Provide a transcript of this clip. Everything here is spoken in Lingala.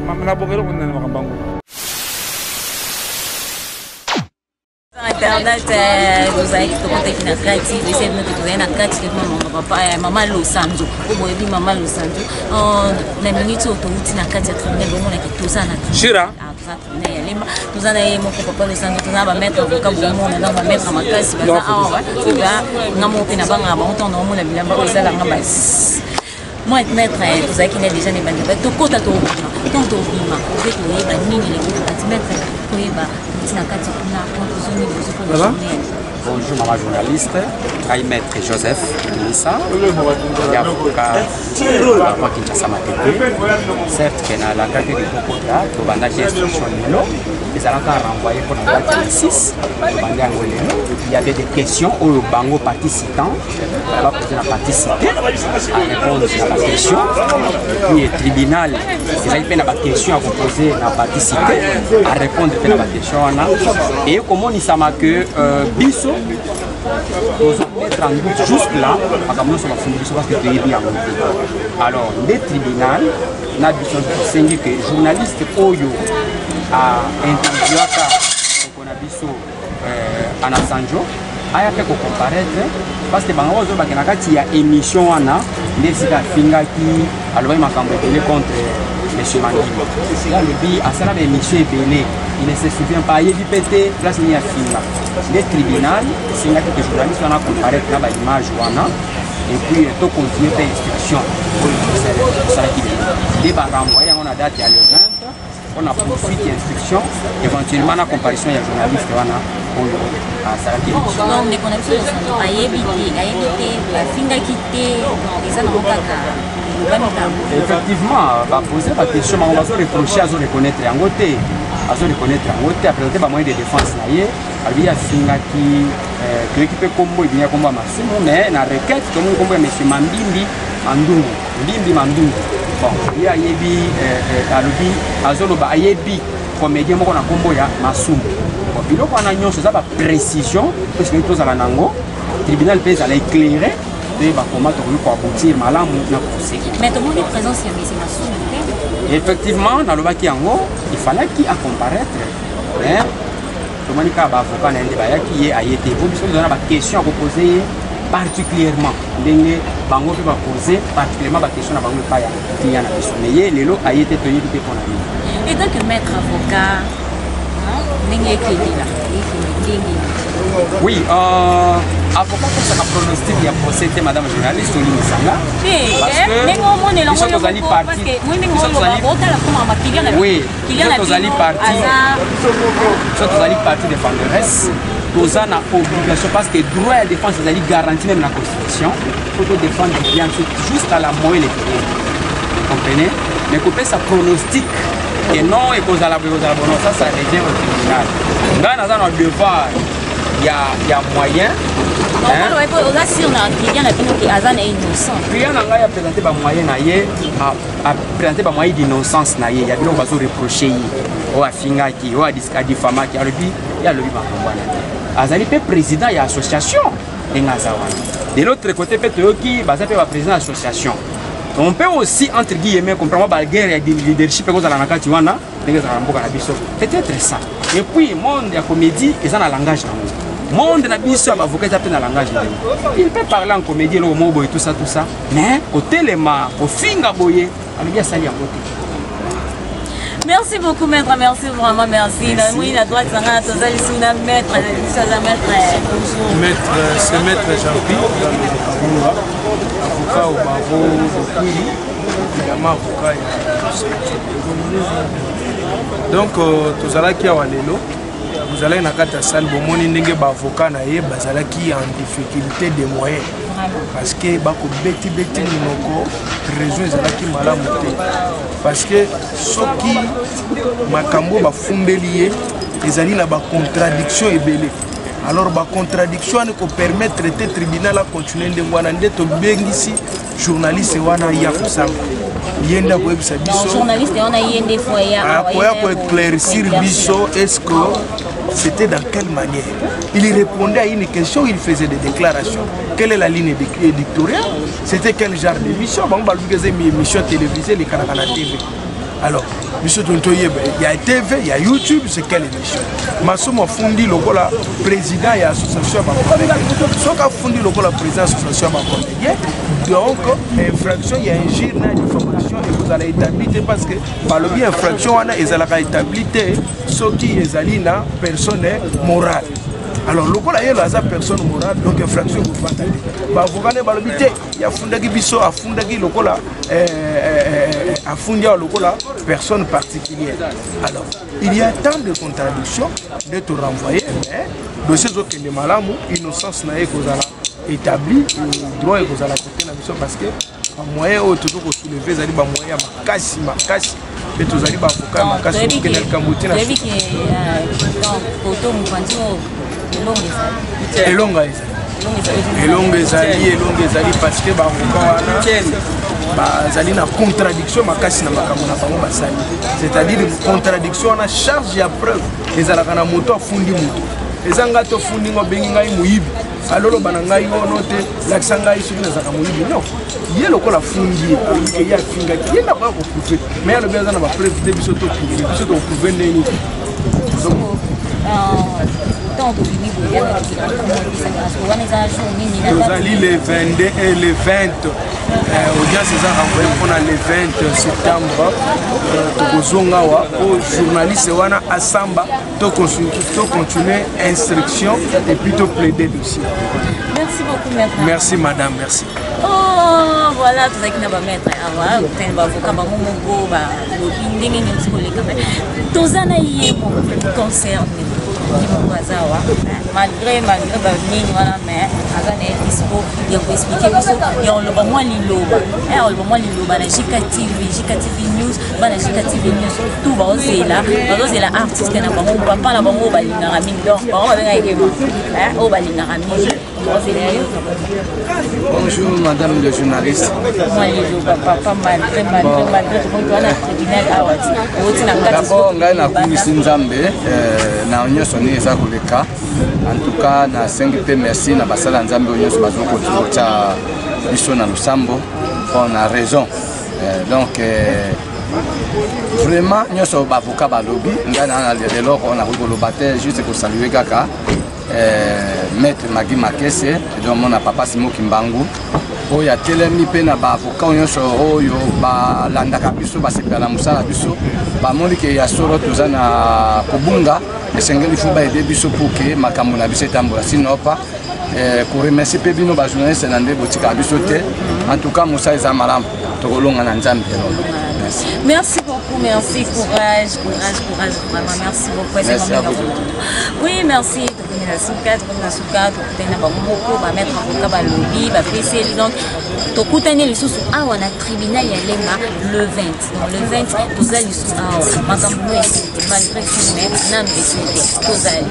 Nabonga eloko nini na makambo yango. Internet eh, tozalaki tokotaki na kati toyesa bino te tozali na kati te papa eh, mama losanzo oyo boyebi mama losanzo oh, na minute oyo towuti na kati ya tribunal bomonaki toza na shira ah, toza tribunal ya lemba toza na ye moko papa losanzo toza na bamaître avocat bomona na bamaître makasi baza awa nga moko mpe nabangaka bango ntango naomona bilamba oyo esalanga basi Moi, maître, eh, tozalaki na déjà na ebandeli ba tokota tobima ntango tobima nde toyeba nini eleki na kati maître toyeba touti na kati kuna conclusion nini bozwi mpo na journée. Bonjour maman journaliste, ngai maître Joseph Misa, ya avocat ya Kinshasa Matete. Certes que nalakaki likokota tobandaki instruction lelo ezalaka renvoyé mpo na date ya 6 tobandi yango lelo. Il y avait des questions oyo bango participants bakoki na partie cité à répondre na baquestion et puis tribunal ezali mpe na baquestion ya kopose na partie cité à répondre mpe na baquestion wana eye komonisama que euh, biso tozomettre en doute jusque là makambo nyonso bafundi biso parce que toyebi yango te. Alors nde tribunal na biso tosengi ke journaliste oyo ainterviewaka koko na biso euh, Anasanjo aya mpe kocomparaître parce que bango bazolobake na kati ya émission wana nde esika afingaki alobaki makambo ebele contre monsieur Mangimba. Ye alobi asala ba émission ebele, il ne se souvient pas, ayebi mpe te place nini afinga. Nde tribunal esengaki ke journaliste wana comparaître na ba image wana et puis to continuer mpe instruction oyo tosalaki lelo nde ba renvoyer yango na date ya le 20 mpona poursuite ya instruction, éventuellement na comparution ya journaliste wana oyo asalaki émission. Donc ndeko na biso ayebi te, ayebi te afingaki te, eza nango kaka elobami ntango. Effectivement bapose baquestion bango bazo reproche, azo reconnaître yango te, azo reconnaître yango te, aprésente bamoyen de défense na ye, alobi afingaki toyoki mpe kombo ebimi ya kombo ya masumu, mais na requête tomoni kombo ya monsieur Mambimbi Mandungu, Mbimbi Mandungu. Bon, ye ayebi alobi azoloba ayebi comédien moko na kombo ya Masumu. Bon, biloko wana nyonso eza baprécision mpe soki tozala nango tribunal mpe ezala éclairé toyeba koma tokoki koaboutir malamu na procès. Mais tomoni présence ya monsieur Masumu te. Effectivement nalobaki yango, il fallaki acomparaître, mais tomoni kaka baavocat na ye nde bayaki, ye aye te po biso toza na baquestion ya kopose ye particulièrement ndenge bango mpe bapose particulièrement baquestion na bango epai ya client na biso, mais ye lelo aye te, toyebi te mpo na nini. Et tant que maître avocat, ndenge ekendela ekende ndenge? Oui, avocat tosaka pronostic ya procès te, madame journaliste, olimisanga. Ndenge omonela biso tozali parti, oui, biso tozali parti, biso tozali parti défenderesse, toza na obligation parce que droit ya défense ezali garanti même na constitution, faut to défendre bien jusqu'à la moelle épinière, comprenez? Mais kopesa pronostic que non ekozala boye, ekozala bono, ça ça revient au tribunal. Ngai naza na devoir ya moyen. Oza sûr na client na bino ke aza na innocent? Client na ngai aprésente bamoyen na ye, aprésente bamoyen d'innocence na ye ya biloko bazoreproche ye, oyo afingaki, oyo adifamaki. Alobi ye alobi makambo wana te, azali mpe président ya association ndenge aza wana. De l'autre côté mpe toyoki baza mpe baprésident ya association. On peut aussi entre guillemets comprendre baguerre ya leadership ekozala na kati wana ndenge ezalaka na mboka na biso, peut-être ça. Et puis monde ya comédie eza na langage nango, monde na biso ya bavocat eza mpe na langage nango. Il peut parler en comédie eloko moko boye, tout ça, tout ça, mais kotelema kofinga boye, alobi asali yango te. Merci beaucoup maître, merci vraiment, merci. Merci. Oui, la droite, tozali suna maître, biso maître, bonjour. Maître, c'est maître Jean-Pierre Kabunga, avocat au barreau de Kwilu, également avocat ya Donc tozalaki awa lelo, bozalaki na kati ya salle, bomoni ndenge baavocat na ye bazalaki en difficulté de moyens parce que bakobetibeti monoko, raison ezalaki malamu te parce que soki makambo bafumbeli ye ezali na bacontradiction ebele, alors bacontradiction wana ekopermettre te tribunal acontinue ndenge wana. Nde tobengisi journaliste wana ya kosamba, ye nde akoyebisa biso. Journaliste wana ye nde fo ya akoya koéclaircir biso est-ce que c'était dans quelle manière il répondait à une question, il faisait des déclarations, quelle est la ligne éditoriale, c'était quel genre d'émission. Bango balobi eza émission télévisée elekanaka na TV. Alors Biso toni toyeba ya TV, ya YouTube, c'est quelle émission? Masumu afundi lokola président ya association ya bacomédien. Soki afundi lokola président ya association ya bacomédien, donc infraction ya injure na diffamation ekozala établi te, parce que balobi infraction wana ezalaka établi te soki ezali na personne morale. Alors lokola yelo aza personne morale, donc infraction ekofanda te. Baavocat nde balobi te, afundaki biso, afundaki lokola afundi awa lokola personne particulière. Alors il y a tant de contradictions nde torenvoye, mais dossier ezokende malamu, innocence na ye ekozala établi, droit ekozala kote na biso, parce que bamoyen oyo tozo kosoulever ezali bamoyen ya makasi makasi, mpe tozali baavocat ya makasi kokende likambo te na elonga. Ezali elonga, ezali elonga, ezali parce que baavocat wana bazali na contradiction makasi na makambo na bango basali. C'est-à-dire contradiction wana, charge ya preuve ezalaka na moto afundi. Moto eza ngai tofundi ngo, abengi ngai moyibi, aloloba na ngai ono te, lakisa ngai soki nazalaka moyibi. Non, ye lokola afundi ye, alobi ke ye afingaki ye, ndako ya koprouver, mais alobi aza na bapreuve te. Biso toprouver, biso toprouver ndeni? Ntango tobimi boye, wana eza jour nini? Tozali le 22 et le 20. Audience eza renvoyé mpona le 20 septembre. Tokozonga awa po journaliste wana asamba, tocontinue instruction et puis toplaider dossier. Merci beaucoup, maître. Merci madame, merci. Oh, voilà, tozalaki na bamaître awa, tani baavocat bango moko balobi ndenge nini koleka. Me toza na ye moko concerné, ye moko aza awa malgré banini wana, mais aza na ye dispo ya koexpliquer biso, ya koloba mwa liloba, ya koloba mwa liloba na Jika TV, Jika TV News. Bana Jika TV News tout baozela, bazozela artiste na bango, papa na bango oyo balingaka mingi. Donc bango babengaka ekema oyo balingaka mingi, baozela yo. Bonjour madame le journaliste. Mwa liloba, papa, malgré tokoki wana tribunal awa ti oti na kati. D'abord ngai nakumisi Nzambe na nyonso ndenge eza koleka. En tout cas nasengi mpe merci na basala ya Nzambe oyo nyonso bazokoki kotya biso na losambo mpo na raison. Donc vraiment nyonso baavocat balobi, ngai na eloko nakoki koloba te, juste kosaluer kaka maître Magi Makese, donc mona papa Simo Kimbangu oyo atelemi mpe na baavocat nyonso oyo balandaka biso, basepela na mosala biso, bamoni ke ya solo toza na kobunga, esengeli faut baaider biso pour ke makambo na biso etambola. Sinon pas koremercier mpe bino bajournaliste na nde botikaka biso te. En tout cas mosala eza malamu, tokolonga na Nzambe. Merci. Merci beaucoup, merci, courage, courage, courage, vraiment, merci beaucoup. Merci à vous. Oui, merci. Tokomi na suka, tokomi na suka, tokutani na bango moko, bamaître avocat balobi, bapeseli. Donc tokutani lisusu awa na tribunal ya Lemba le 20. Donc le 20 toza lisusu awa, makambo no esili te, malgré filme nanu esili te, tozali.